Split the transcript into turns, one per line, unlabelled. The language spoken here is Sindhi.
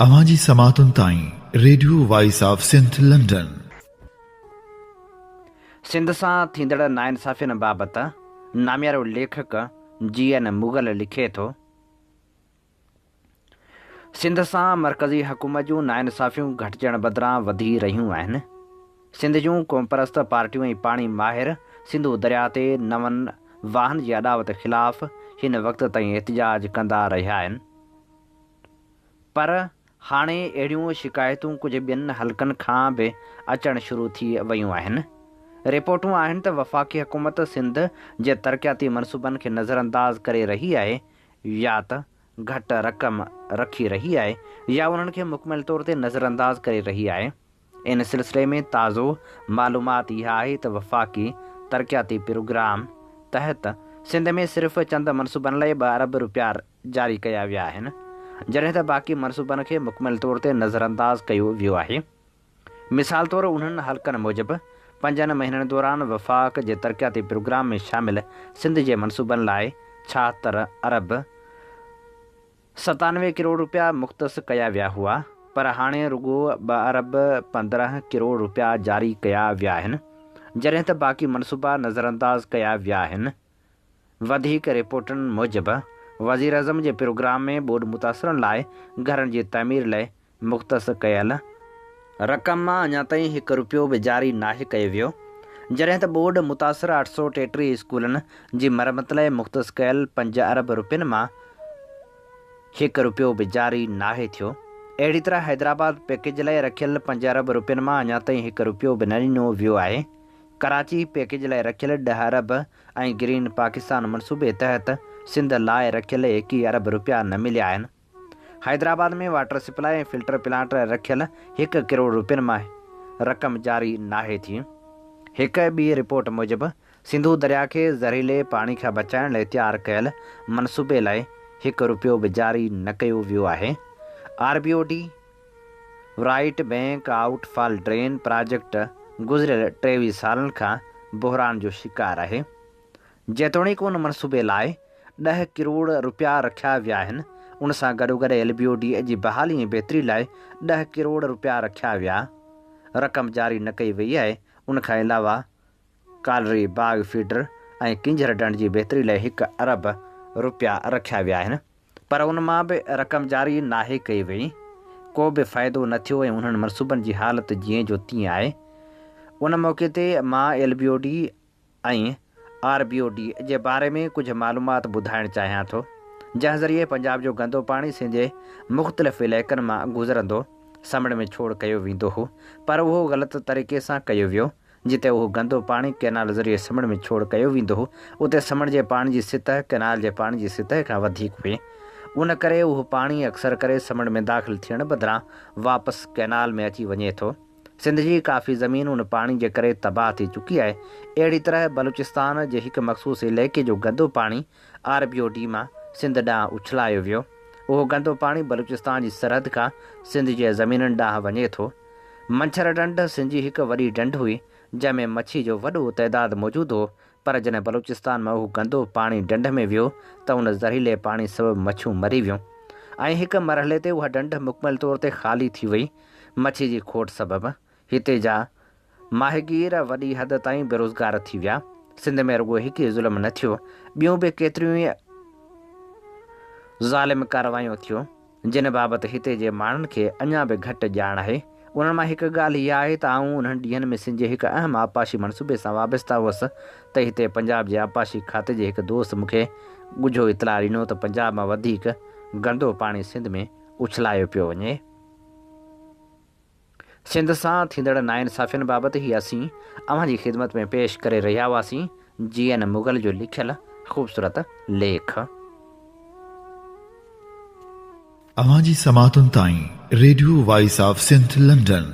اوهان جي سماعتن تائين radio voice of Sindh London.
Sindh سان ٿيندڙ ناانصافين بابت ناميارو ليکڪ جي اين مغل لکي ٿو، سنڌ سان مرڪزي حڪومت جون ناانصافيون گهٽجڻ بدران وڌي رهيون آهن. سنڌ جون قومپرست پارٽيون ۽ پاڻي ماهر سنڌو درياء تي نون واهن جي اڏاوت خلاف هن وقت تائين احتجاج ڪندا رهيا آهن. پر هاڻي اهڙيون شڪايتون ڪجهه ٻين حلقن کان به اچڻ شروع ٿي ويون آهن. رپورٽون آهن ته وفاقي حڪومت سنڌ جي ترقياتي منصوبن کي نظرانداز ڪري رهي آهي يا ته گهٽ رقم رکي رهي آهي يا انهن کي مڪمل طور تي نظرانداز ڪري رهي آهي. ان سلسلي ۾ تازو معلومات اها آهي ته وفاقي ترقياتي پروگرام تحت سنڌ ۾ صرف چند منصوبن لاء ٻه ارب رپيا جاري ڪيا ويا آهن، جڏهن ته باقي منصوبن کي مڪمل طور تي نظرانداز ڪيو ويو آهي. مثال طور انهن حلقن موجب پنجن مهينن دوران وفاق جي ترقياتي پروگرام ۾ شامل سنڌ جي منصوبن لاء 76 ارب 97 ڪروڙ رپيا مختص ڪيا ويا هئا پر هاڻي رڳو ٻه ارب 15 ڪروڙ رپيا جاري ڪيا ويا آهن، جڏهن ته باقي منصوبا نظرانداز ڪيا ويا آهن. وڌيڪ رپورٽن موجب، وزيراعظم جي پروگرام ۾ ٻوڏ متاثرن لاء گهرن جي تعمير لاء مختص ڪيل رقم مان اڃا تائين هڪ رپيو به جاري ناهي ڪيو ويو، جڏهن ته ٻوڏ متاثر 833 اسڪولن جي مرمت لاء مختص ڪيل پنج ارب رپين مان هڪ رپيو به جاري ناهي ٿيو. اهڙي طرح حيدرآباد پيڪيج لاء رکيل پنج ارب رپين مان اڃا تائين هڪ رپيو به نه ڏنو ويو آهي. ڪراچي پيڪيج لاء رکيل ڏهه ارب ۽ گرين پاڪستان منصوبي تحت سنڌ لاء رکيل 21 ارب رپيا نه مليا آهن. Hyderabad ۾ water supply ۽ filter plant لاء رکيل هڪ ڪروڙ رپين مان رقم جاري ناهي ٿي. هڪ ٻي رپورٽ موجب سنڌو درياء کي زهريلي پاڻي کان بچائڻ لاء تيار ڪيل منصوبي لاء هڪ رپيو به جاري نه ڪيو ويو آهي. R B O D right bank outfall drain project گذريل 23 سالن کان بحران جو شڪار آهي. جيتوڻيڪ ان منصوبي لاء ڏهه ڪروڙ رپيا رکيا ويا آهن، ان سان گڏوگڏ ايل بي او ڊي جي بحالي ۽ بهتري لاء ڏهه ڪروڙ رپيا رکيا ويا، رقم جاري نه ڪئي وئي آهي، ان کان علاوه ڪالري باغ فيڊر ۽ ڪينجهر ڍنڍ جي بهتري لاء هڪ ارب رپيا رکيا ويا آهن. پر ان مان به رقم جاري ناهي ڪئي وئي، ڪو به فائدو نه ٿيو ۽ انهن منصوبن جي حالت جيئن جو تيئن آهي. ان موقعي تي مان L B O D ۽ R B O D جي باري ۾ ڪجهه معلومات ٻڌائڻ چاهيان ٿو، جنهن ذريعي پنجاب جو گندو پاڻي سنڌ جي مختلف علائقن مان گذرندو سمنڊ ۾ ڇوڙ ڪيو ويندو هو، پر اهو غلط طريقي سان ڪيو ويو. جتي اهو گندو پاڻي ڪئنال ذريعي سمنڊ ۾ ڇوڙ ڪيو ويندو هو، اتي سمنڊ جي پاڻي جي سطح ڪئنال جي پاڻي جي سطح کان وڌيڪ هئي. ان ڪري اهو پاڻي اڪثر ڪري سمنڊ ۾ داخل ٿيڻ بدران واپس ڪئنال ۾ اچي وڃي ٿو. سنڌ جي ڪافي زمين ان پاڻي جي ڪري تباهه ٿي چڪي آهي. اهڙي طرح بلوچستان جي هڪ مخصوص علائقي جو گندو پاڻي آر بي او ڊي مان سنڌ ڏانهن اڇلايو ويو. اهو گندو پاڻي بلوچستان جي سرحد کان سنڌ جي زمينن ڏانهن وڃي ٿو. منڇر ڍنڍ سنڌ جي هڪ وڏي ڍنڍ هئي، جنهن ۾ مڇي جو وڏو تعداد موجود هو، پر جڏهن بلوچستان مان اهو گندو پاڻي ڍنڍ ۾ ويو ته ان زهريلي پاڻي سبب مڇيون مري ويون ۽ هڪ مرحلي تي اها ڍنڍ مڪمل طور تي خالي ٿي وئي. مڇي جي کوٽ سبب هتي جا ماهيگير وڏي حد تائين بيروزگار ٿي ويا. سنڌ ۾ رڳو هڪ ئي ظلم نه ٿيو، ٻيون به ڪيتريون ئي ظالم ڪارروايون ٿيون. جن بابت هتي جي ماڻهن کي اڃا به گهٽ ڄاڻ آهي. انهن مان هڪ ڳالهه اها آهي ته آئون انهن ڏينهن ۾ سنڌ جي هڪ اهم آبپاشي منصوبي سان وابسته هئس ته هتي پنجاب جي آبپاشي کاتي جي هڪ دوست مون کي ڳجهو اطلاع ڏنو ته پنجاب مان وڌيڪ گندو پاڻي سنڌ ۾ اڇلايو پيو وڃي. سنڌ سان ٿيندڙ ناانصافين بابت هي اسين اوهان جي خدمت ۾ پيش ڪري رهيا هئاسين جي اين مغل جو لکيل خوبصورت ليک.
اوهان جي سماعتن تائين radio voice of Sindh London.